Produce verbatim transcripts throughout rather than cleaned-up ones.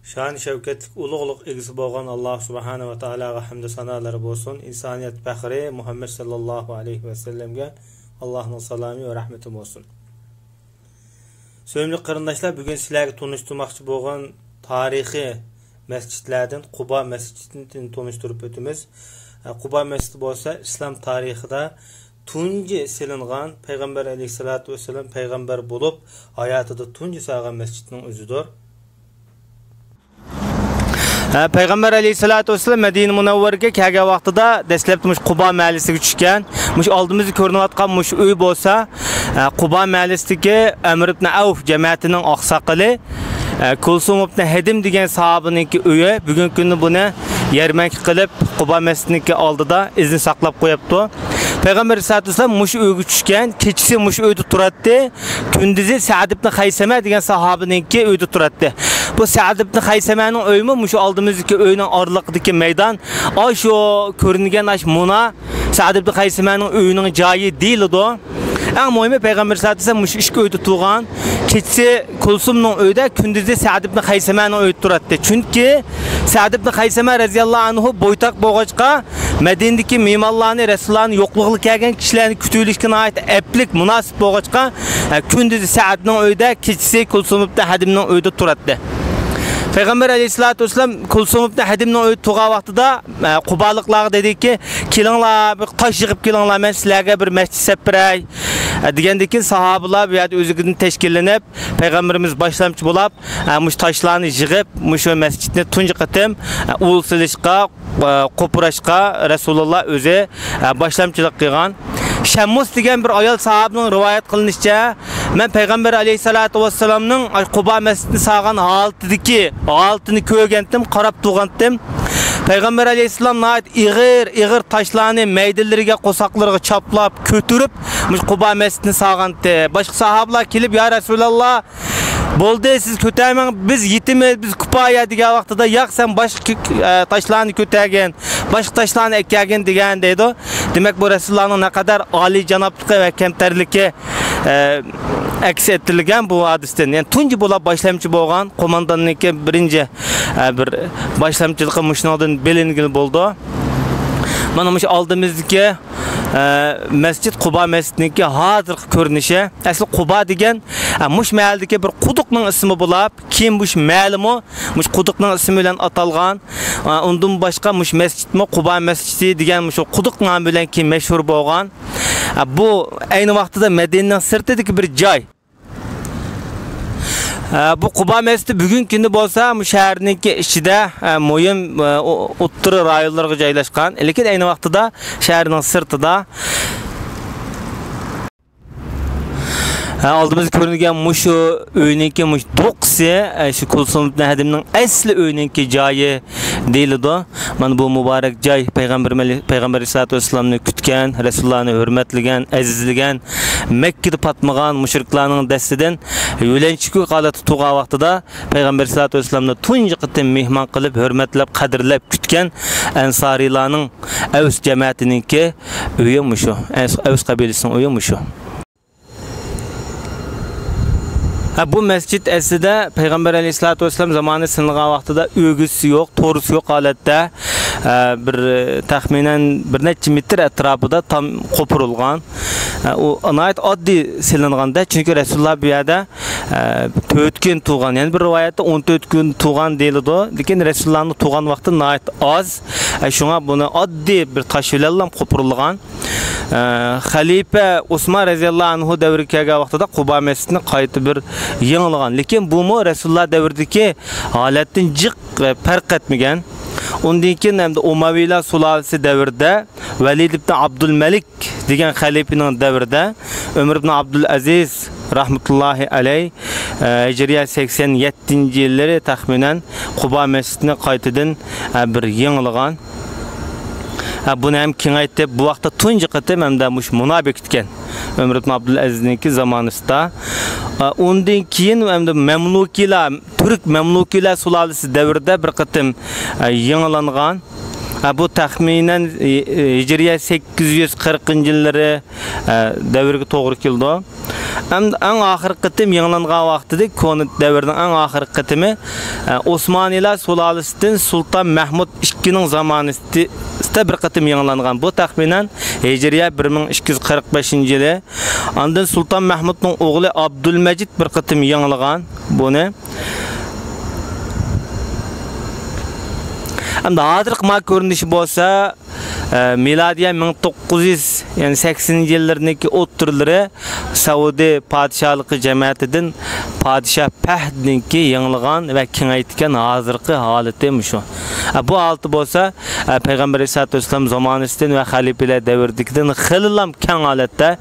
شان-شەۋكەتلىك ئۇلۇغلۇق ئىگىسى بولغان ئاللاھ سۇبھانەھۇ ۋە تائالاغا ھەمدۇ سانالار بولسۇن. ئىنسانىيەت پەخرى مۇھەممەد ساللاللاھۇ ئەلەيھى ۋەسەللەمگە ئاللاھنىڭ سالامى ۋە رەھمىتى بولسۇن. سۆيۈملۈك قېرىنداشلار، بۈگۈن سىلەرگە تونۇشتۇرماقچى بولغان تارىخىي مەسچىتلەردىن قۇبا مەسچىتىنى تونۇشتۇرۇپ ئۆتىمىز. قۇبا مەسچىتى بولسا ئىسلام تارىخىدا تۇنجى سېلىنغان، پەيغەمبەر ئەلەيھىسسالاتۇ ۋەسسالام پەيغەمبەر بولۇپ ھاياتىدا تۇنجى سالغان مەسچىتنىڭ ئۆزىدۇر. ھە، پەيغەمبەر ئەلەيھىسسالاتۇ ۋەسسالام مەدىنە مۇنەۋۋەرىگە كەلگەن ۋاقتىدا دەسلەپتە مۇشۇ قۇبا مەھەللىسىگە چۈشكەن. مۇشۇ ئالدىمىزدا كۆرۈنۈۋاتقان مۇشۇ ئۆي بولسا، ھە، قۇبا مەھەللىسىدىكى ئەمر ئىبن ئەۋف جەمەتىنىڭ ئاقساقىلى، ھە، كۇلسۇم ئىبن ھەدىم دېگەن ساھابىنىڭكى ئۆيى. بۈگۈنكى كۈندە بۇنى يەرمەنكە قىلىپ، قۇبا مەسچىتىنىڭكى ئالدىدا ئىزنى ساقلاپ قويۇپتۇ. پەيغەمبەر ئەلەيھىسسالاتۇ ۋەسسالام مۇشۇ ئۆيگە چۈشكەن، كېچىسى مۇشۇ ئۆيدە تۇراتتى، كۈندۈزى سەئد ئىبن خەيسەمە دېگەن ساھابىنىڭكى ئۆيىدە تۇراتتى. بۇ سەئد ئىبن خەيسەمەنىڭ ئۆيىمۇ مۇشۇ ئالدىمىزدىكى ئۆينىڭ ئارىلىقىدىكى مەيدان، ئاشۇ كۆرۈنگەن ئاش مۇنا سەئد ئىبن خەيسەمەنىڭ ئۆيىنىڭ جايى دېيىلىدۇ. ئەڭ مۇھىمى، پەيغەمبەر سەللەللاھۇ ئەلەيھى ۋەسەللەم مۇشۇ ئىككى ئۆيدە تۇغان. كېچىسى كۇلسۇمنىڭ ئۆيىدە، كۈندۈزى سەئد ئىبن خەيسەمەنىڭ ئۆيىدە تۇراتتى. چۈنكى سەئد ئىبن خەيسەمە رەزىياللاھۇ ئەنھۇ بويتاق بولغاچقا، مەدىنىدىكى مېھمانلارنى، رەسۇلۇللانى يوقلىغىلى كەلگەن كىشىلەرنى كۈتۈۋېلىشكە ناھايىتى ئەپلىك، مۇناسىپ بولغاچقا، ھە، كۈندۈزى سەئدنىڭ ئۆيىدە، كېچىسى كۇلسۇم ئىبن ھەدىمنىڭ ئۆيىدە تۇراتتى. پەيغەمبەر ئەلەيھىسسالاتۇ ۋەسسالام كۇلسۇم ئىبن ھەدىمنىڭ ئۆيىدە تۇرغان ۋاقتىدا، ئە، قۇبالىقلارغا دېدىكى، «كېلىڭلار، بىر تاش يىغىپ كېلىڭلار، مەن سىلەرگە بىر مەسچىت سېلىپ بېرەي.» ئە، دېگەندىن كېيىن ساھابىلار بۇ يەردە ئۆزلۈكىدىن تەشكىللىنىپ، پەيغەمبىرىمىز باشلامچى بولاپ، ئە، مۇشۇ تاشلارنى يىغىپ، مۇشۇ مەسچىتنى تۇنجى قېتىم، ئە، ئۇل سېلىشقا، ئە، قوپۇراشقا رەسۇلۇللا ئۆزى، ئە، باشلامچىلىق قىلغان. شەممۇس دېگەن بىر ئايال ساھابىنىڭ رىۋايەت قىلىنىشىچە، مەن پەيغەمبەر ئەلەيھىسسالاتۇ ۋەسسالامنىڭ قۇبا مەسچىتىنى سالغان ھالىتىدىكى، ھالىتىنى كۆرگەنتىم، قاراپ تۇرغانتىم. پەيغەمبەر ئەلەيھىسسالام ناھايىتى ئېغىر، ئېغىر تاشلارنى مەيدىلىرىگە، قورساقلىرىغا چاپلاپ، كۆتۈرۈپ، مۇشۇ قۇبا مەسچىتىنى سالغانتى. باشقا ساھابىلار كېلىپ، «يا رەسۇلاللا، بولدى، سىز كۆتەرمەڭ، بىز يېتىمىز، بىز كۇپايە» دېگەن ۋاقتىدا، «ياق، سەن باشقا، ئە، تاشلارنى كۆتەرگىن، باشقا تاشلارنى ئەكەلگىن» دېگەن دەيدۇ. دېمەك، بۇ رەسۇلۇللانىڭ نەقەدەر ئالىيجانابلىقى ۋە كەمتەرلىكى، ئە، ئەكس ئەتتۈرۈلگەن بۇ ھادىسىدىن. يەنى تۇنجى بولاپ باشلامچى بولغان، قومانداننىڭكى بىرىنچى، ئە، بىر باشلامچىلىقى مۇشۇنىڭدىن بىلىنگىلى بولىدۇ. مانا مۇشۇ ئالدىمىزدىكى، ئە، مەسچىت قۇبا مەسچىتىنىڭكى ھازىرقى كۆرۈنۈشى. ئەسلى قۇبا دېگەن، ئە، مۇشۇ مەھەللىدىكى بىر قۇدۇقنىڭ ئىسمى بولاپ، كېيىن مۇشۇ مەھەللىمۇ مۇشۇ قۇدۇقنىڭ ئىسمى بىلەن ئاتالغان. ئە، ئۇندىن باشقا مۇشۇ مەسچىتمۇ قۇبا مەسچىتى دېگەن مۇشۇ قۇدۇق نامى بىلەن كېيىن مەشھۇر بولغان. ئە، بۇ ئەينى ۋاقتىدا مەدىنىنىڭ سىرتىدىكى بىر جاي. ئە، بۇ قۇبا مەسچىتى بۈگۈنكى كۈندە بولسا مۇشۇ شەھەرنىڭكى ئىچىدە، ئە، مۇھىم، ئە، ئو-، ئوتتۇرا رايونلارغا جايلاشقان. لېكىن ئەينى ۋاقتىدا شەھەرنىڭ سىرتىدا. ھە، ئالدىمىزدا كۆرۈنگەن مۇشۇ ئۆينىڭكى مۇشۇ دوقىسى، ئە، شۇ كۇلسۇم ئىبن ھەدىمنىڭ ئەسلى ئۆينىڭكى جايى دېيىلىدۇ. مانا بۇ مۇبارەك جاي پەيغەمبىرىمىز، پەيغەمبەر ئەلەيھىسسالاتۇ ۋەسسالامنى كۈتكەن، رەسۇلۇللانى ھۆرمەتلىگەن، ئەزىزلىگەن، مەككىدە پاتمىغان مۇشرىكلارنىڭ دەستىدىن يۆلەنچۈك ھالەتتە تۇرغان ۋاقتىدا پەيغەمبەر ئەلەيھىسسالاتۇ ۋەسسالامنى تۇنجى قېتىم مېھمان قىلىپ، ھۆرمەتلەپ، قەدىرلەپ كۈتكەن ئەنسارىيلارنىڭ، ئەۋس جەمەتىنىڭكى ئۆيى مۇشۇ. ئەس-، ئەۋس قەبىلىسىنىڭ ئۆيى مۇشۇ. ھە، بۇ مەسچىت ئەسلىدە پەيغەمبەر ئەلەيھىسسالاتۇ ۋەسسالام زامانى سېلىنغان ۋاقتىدا ئۆگزىسى يوق، تورۇسى يوق ھالەتتە، ھە، بىر، تەخمىنەن بىر نەچچە مېتىر ئەتراپىدا تام قوپۇرۇلغان. ھە، ئۇ ناھايىتى ئاددىي سېلىنغاندا، چۈنكى رەسۇلۇللا بۇ يەردە، ھە، تۆت كۈن تۇرغان، يەنە بىر رىۋايەتتە ئون تۆت كۈن تۇرغان دېيىلىدۇ. لېكىن رەسۇلۇللانىڭ تۇرغان ۋاقتى ناھايىتى ئاز. ھە، شۇڭا بۇنى ئاددىي بىر تاش بىلەنلا قوپۇرۇلغان. ئە، خەلىپە ئوسمان رەزىياللاھۇ ئەنھۇ دەۋرىگە كەلگەن ۋاقتىدا قۇبا مەسچىتىنى قايتا بىر يېڭىلىغان. لېكىن بۇمۇ رەسۇلۇللا دەۋرىدىكى ھالەتتىن جىق، ئە، پەرق ئەتمىگەن. ئۇندىن كېيىن ھەمدە ئۇمەۋىيلار سۇلالىسى دەۋرىدە ۋەلىد ئىبن ئابدۇلمەلىك دېگەن خەلىپىنىڭ دەۋرىدە ئۆمەر ئىبن ئابدۇلئەزىز رەھمەتۇللاھى ئەلەيھ، ئە، ھىجرىيە سەكسەن يەتتىنچى يىللىرى تەخمىنەن قۇبا مەسچىتىنى قايتىدىن، ئە، بىر يېڭىلىغان. ھە، بۇنى ھەم كېڭەيتىپ، بۇ ۋاقىتتا تۇنجى قېتىم ھەمدە مۇشۇ مۇنار بېكىتكەن. ئۆمەر ئىبن ئابدۇلئەزىزنىڭكى زامانىسىدا. ئە، ئۇندىن كېيىن ھەمدە مەملۇكىيلار، تۈرك مەملۇكىيلار سۇلالىسى دەۋرىدە بىر قېتىم، ئە، يېڭىلانغان. ھە، بۇ تەخمىنەن، ئى، ئى، ھىجرىيە سەككىز يۈز قىرىقىنچى يىللىرى، ئە، دەۋرگە توغرا كېلىدۇ. ئەمدى ئەڭ ئاخىرقى قېتىم يېڭىلانغان ۋاقتىدىكى، كونا دەۋرنىڭ ئەڭ ئاخىرقى قېتىمى، ئە، ئوسمانىيلار سۇلالىسىدىن سۇلتان مەھمۇد ئىككىنىڭ زامانىسىدا بىر قېتىم يېڭىلانغان. بۇ تەخمىنەن ھىجرىيە بىر مىڭ ئىككى يۈز قىرىق بەشىنچى يىلى. ئاندىن سۇلتان مەھمۇدنىڭ ئوغلى ئابدۇلمەجىد بىر قېتىم يېڭىلىغان بۇنى. ئەمدى ھازىرقى ما كۆرۈنۈشى بولسا، ئە، مىلادىيە مىڭ توققۇز يۈز، يەنى سەكسىنىنچى يىللىرىنىڭكى ئوتتۇرىلىرى سەئۇدى پادىشاھلىقى جەمەتىدىن پادىشاھ پەھدنىڭكى يېڭىلىغان ۋە كېڭەيتكەن ھازىرقى ھالىتى مۇشۇ. ئە، بۇ ھالىتى بولسا، ئە، پەيغەمبەر ئەلەيھىسسالاتۇ ۋەسسالام زامانىسىدىن ۋە خەلىپىلەر دەۋرىدىكىدىن خېلىلا كەڭ ھالەتتە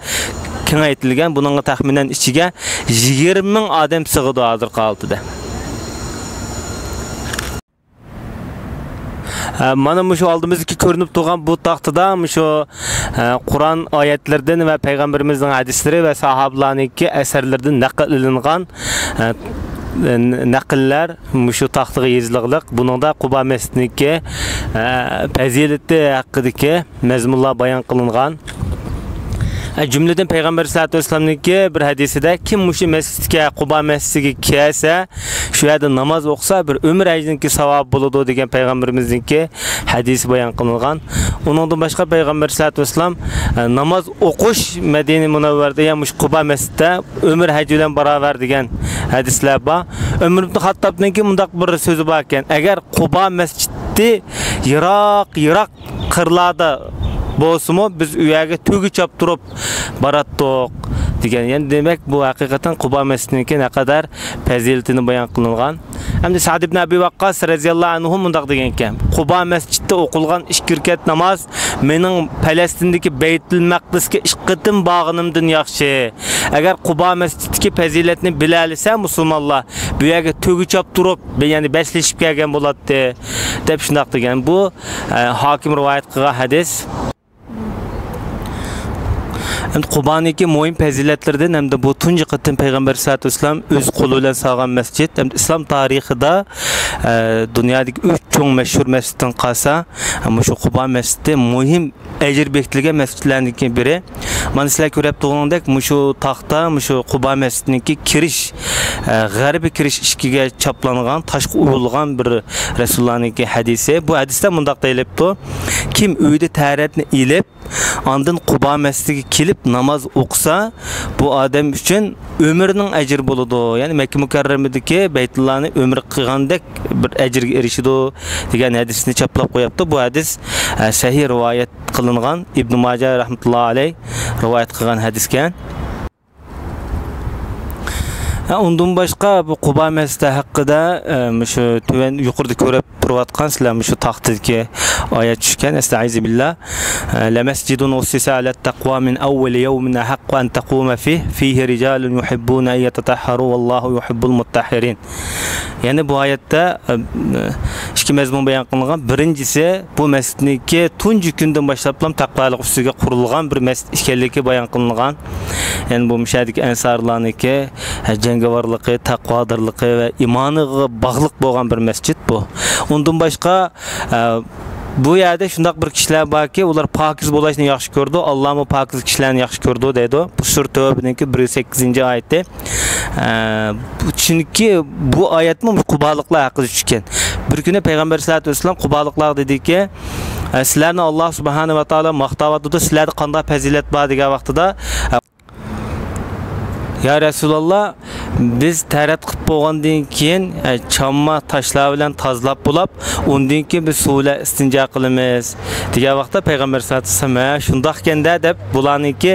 كېڭەيتىلگەن. بۇنىڭغا تەخمىنەن ئىچىگە يىگىرمە مىڭ ئادەم سىغىدۇ ھازىرقى ھالىتىدە. ھە، مانا مۇشۇ ئالدىمىزدىكى كۆرۈنۈپ تۇرغان بۇ تاختىدا مۇشۇ، ھە، قۇرئان ئايەتلىرىدىن ۋە پەيغەمبىرىمىزنىڭ ھەدىسلىرى ۋە ساھابىلارنىڭكى ئەسەرلىرىدىن نەقىل ئېلىنغان، ھە، نەقىللەر مۇشۇ تاختىغا يېزىلغلىق. بۇنىڭدا قۇبا مەسچىتىنىڭكى، ھە، پەزىلىتى ھەققىدىكى مەزمۇنلار بايان قىلىنغان. ئە، جۈملىدىن پەيغەمبەر سەللەللاھۇ ئەلەيھى ۋەسەللەمنىڭكى بىر ھەدىسىدە، كىم مۇشۇ مەسچىتكە، قۇبا مەسچىتىگە كەلسە، شۇ يەردە ناماز ئوقۇسا، بىر ئۆمۈر ھەجنىڭكى ساۋابى بولىدۇ، دېگەن پەيغەمبىرىمىزنىڭكى ھەدىسى بايان قىلىنغان. ئۇنىڭدىن باشقا پەيغەمبەر سەللەللاھۇ ئەلەيھى ۋەسەللەم، ئە، ناماز ئوقۇش مەدىنە مۇنەۋۋەردە، يا مۇشۇ قۇبا مەسچىتتە ئۆمۈر ھەج بىلەن باراۋەر، دېگەن ھەدىسلەر بار. ئۆمەر ئىبنى خاتتابنىڭكى مۇنداق بىر سۆزى بار ئىكەن، ئەگەر قۇبا مەسچىتى يىراق، يىراق قىرلاردا بولسىمۇ، بىز ئۇ يەرگە تۆگە چاپتۇرۇپ باراتتۇق، دېگەن. يەنى دېمەك، بۇ ھەقىقەتەن قۇبا مەسچىتىنىڭكى نەقەدەر پەزىلىتىنى بايان قىلىنغان. ئەمدى سەئد ئىبن ئەبى ۋەققاس رەزىياللاھۇ ئەنھۇ مۇنداق دېگەنكەن، قۇبا مەسچىتتە ئوقۇلغان ئىككى رەكەت ناماز مېنىڭ پەلەستىندىكى بەيتۇل مەقدىسكە ئىككى قېتىم بارغىنىمدىن ياخشى. ئەگەر قۇبا مەسچىتتىكى پەزىلەتنى بىلەلىسە مۇسۇلمانلار، بۇ يەرگە تۆگە چاپتۇرۇپ، يەنى بەسلىشىپ كەلگەن بولاتتى، دەپ شۇنداق دېگەن. بۇ، ئە، ھاكىم رىۋايەت قىلغان ھەدىس. ئەمدى قۇبانىڭكى مۇھىم پەزىلەتلىرىدىن ھەمدە بۇ تۇنجى قېتىم پەيغەمبەر سەللەللاھۇ ئەلەيھى ۋەسەللەم ئۆز قولى بىلەن سالغان مەسچىت، ھەمدە ئىسلام تارىخىدا، ئە، دۇنيادىكى ئۈچ چوڭ مەشھۇر مەسچىتتىن قالسا، مۇشۇ قۇبا مەسچىتى مۇھىم ئەجىر بېكىتىلگەن مەسچىتلەرنىڭكى بىرى. مانا سىلەر كۆرۈپ تۇرغىنىڭدەك، مۇشۇ تاختا، مۇشۇ قۇبا مەسچىتىنىڭكى كىرىش، ئە، غەربىي كىرىش ئىشىكىگە چاپلانغان، تاشقا ئويۇلغان بىر رەسۇلۇللانىڭكى ھەدىسى. بۇ ھەدىستە مۇنداق دېيىلىپتۇ، كىم ئۆيىدە تەھارەتنى ئېلىپ، ئاندىن قۇبا مەسچىتىگە كېلىپ ناماز ئوقۇسا، بۇ ئادەم ئۈچۈن ئۆمرىنىڭ ئەجرى بولىدۇ. يەنى مەككە مۇكەررەمىدىكى بەيتۇللانى ئۆمرە قىلغاندەك بىر ئەجىرگە ئېرىشىدۇ، دېگەن ھەدىسنى چاپلاپ قويۇپتۇ. بۇ ھەدىس، ئە، سەھىھ رىۋايەت قىلىنغان، ئىبنى ماجە رەھمەتۇللاھى ئەلەيھ رىۋايەت قىلغان ھەدىسكەن. ھە، ئۇندىن باشقا بۇ قۇبا مەسچىتى ھەققىدە، ئە، مۇشۇ تۆۋەن يۇقىرىدا كۆرۈپ تۇرۇۋاتقان سىلەر مۇشۇ تاختىدىكى ئايەت چۈشكەن. ئەستەئىزۇ بىللا. ئە، لَمَسْجِدٌ أُسِّسَ عَلَى التَّقْوَى مِنْ أَوَّلِ يَوْمٍ أَحَقُّ أَنْ تَقُومَ فِيهِ، فِيهِ رِجَالٌ يُحِبُّونَ أَنْ يَتَطَهَّرُوا وَاللَّهُ يُحِبُّ الْمُطَّهِّرِينَ. يەنى بۇ ئايەتتە، ئە، ئىككى مەزمۇن بايان قىلىنغان. بىرىنچىسى، بۇ مەسچىتنىڭكى تۇنجى كۈندىن باشلاپلا تەقۋالىق ئۈستىگە قۇرۇلغان بىر مەسچىت ئىكەنلىكى بايان قىلىنغان. يەنى بۇ مۇشۇ يەردىكى ئەنسارلارنىڭكى، ئە، جەڭگىۋارلىقى، تەقۋادارلىقى ۋە ئىمانىغا باغلىق بولغان بىر مەسچىت بۇ. ئۇندىن باشقا، ئە، بۇ يەردە شۇنداق بىر كىشىلەر باركى، ئۇلار پاكىز بولۇشنى ياخشى كۆرىدۇ، ئاللامۇ پاكىز كىشىلەرنى ياخشى كۆرىدۇ دەيدۇ. بۇ سۈرە تەۋبىنىڭكى بىر يۈز سەككىزىنچى ئايىتى. ئە، بۇ، چۈنكى بۇ ئايەتمۇ قۇبالىقلار ھەققىدە چۈشكەن. بىر كۈنى پەيغەمبەر سەللەللاھۇ ئەلەيھى ۋەسەللەم قۇبالىقلارغا دېدىكى، ئە، سىلەرنى ئاللا سۇبھانەھۇ ۋە تائالا ماختاۋاتىدۇ، سىلەردە قانداق پەزىلەت بار دېگەن ۋاقتىدا، ئە، يا رەسۇلاللا، بىز تەرەت قىلىپ بولغاندىن كېيىن، ئە، چامما تاشلار بىلەن تازىلاپ بولاپ، ئۇندىن كېيىن بىز سۇ بىلەن ئىستىنجا قىلىمىز، دېگەن ۋاقىتتا پەيغەمبەر سەللەللاھۇ ئەلەيھى ۋەسەللەم، ھە، شۇنداقكەندە دەپ، بۇلارنىڭكى،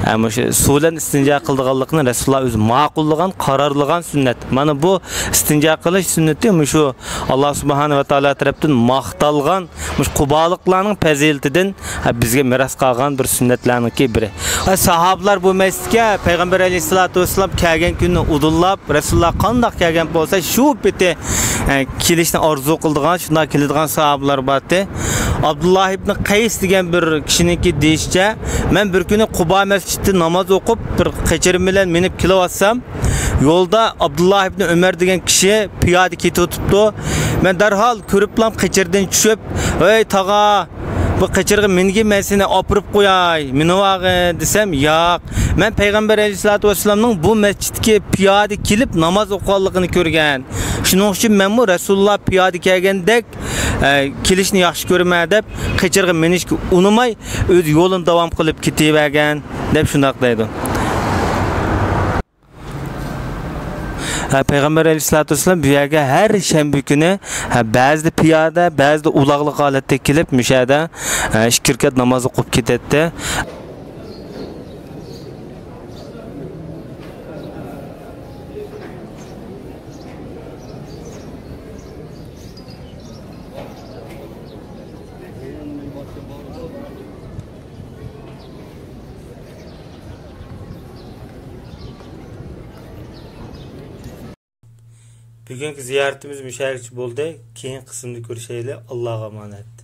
ئە، مۇشۇ سۇ بىلەن ئىستىنجا قىلىدىغانلىقىنى رەسۇلۇللا ئۆزى ماقۇللىغان، قارارلىغان سۈننەت. مانا بۇ ئىستىنجا قىلىش سۈننىتى مۇشۇ ئاللا سۇبھانەھۇ ۋە تائالا تەرەپتىن ماختالغان مۇشۇ قۇبالىقلارنىڭ پەزىلىتىدىن، ھە، بىزگە مىراس قالغان بىر سۈننەتلەرنىڭكى بىرى. ھە، ساھابىلار بۇ مەسچىتكە پەيغەمبەر ئەلەيھىسسالاتۇ ۋەسسالام كەلگەن كۈننى ئۇدۇللاپ، رەسۇلۇللا قانداق كەلگەن بولسا، شۇ پېتى، ھە، كېلىشنى ئارزۇ قىلىدىغان، شۇنداق كېلىدىغان ساھابىلار بارتى. ئابدۇللا ئىبنى قەيس دېگەن بىر كىشىنىڭكى دېيىشىچە، مەن بىر كۈنى قۇبا مەسچىتتە ناماز ئوقۇپ، بىر قېچىرىم بىلەن مېڭىپ كېلىۋاتسام، يولدا ئابدۇللا ئىبنى ئۆمەر دېگەن كىشى پىيادە كېتىۋېتىپتۇ. مەن دەرھال كۆرۈپلا قېچىردىن چۈشۈپ، «ئەي تاغا، بۇ قېچىرغا مىنگىن، مەن سېنى ئاپىرىپ قوياي، مىنىۋالغىن» دېسەم، «ياق، مەن پەيغەمبەر ئەلەيھىسسالاتۇ ۋەسسالامنىڭ بۇ مەسچىتكە پىيادە كېلىپ ناماز ئوقۇغانلىقىنى كۆرگەن. شۇنىڭ ئۈچۈن مەنمۇ رەسۇلۇللا پىيادە كەلگەندەك، ئە، كېلىشنى ياخشى كۆرىمەن» دەپ، قېچىرغا مىنىشكە ئۇنىماي، ئۆزى يولىنى داۋام قىلىپ كېتىۋەرگەن، دەپ شۇنداق دەيدۇ. ھە، پەيغەمبەر ئەلەيھىسسالاتۇ ۋەسسالام بۇ يەرگە ھەر شەنبە كۈنى، ھە، بەزىدە پىيادە، بەزىدە ئۇلاغلىق ھالەتتە كېلىپ، مۇشۇ يەردە، ھە، ئىككى رەكەت ناماز ئوقۇپ كېتەتتى. بۈگۈنكى زىيارىتىمىز مۇشۇ يەرگىچە بولدى. كېيىنكى قىسىمدا كۆرۈشەيلى. ئاللاغا ئامانەت.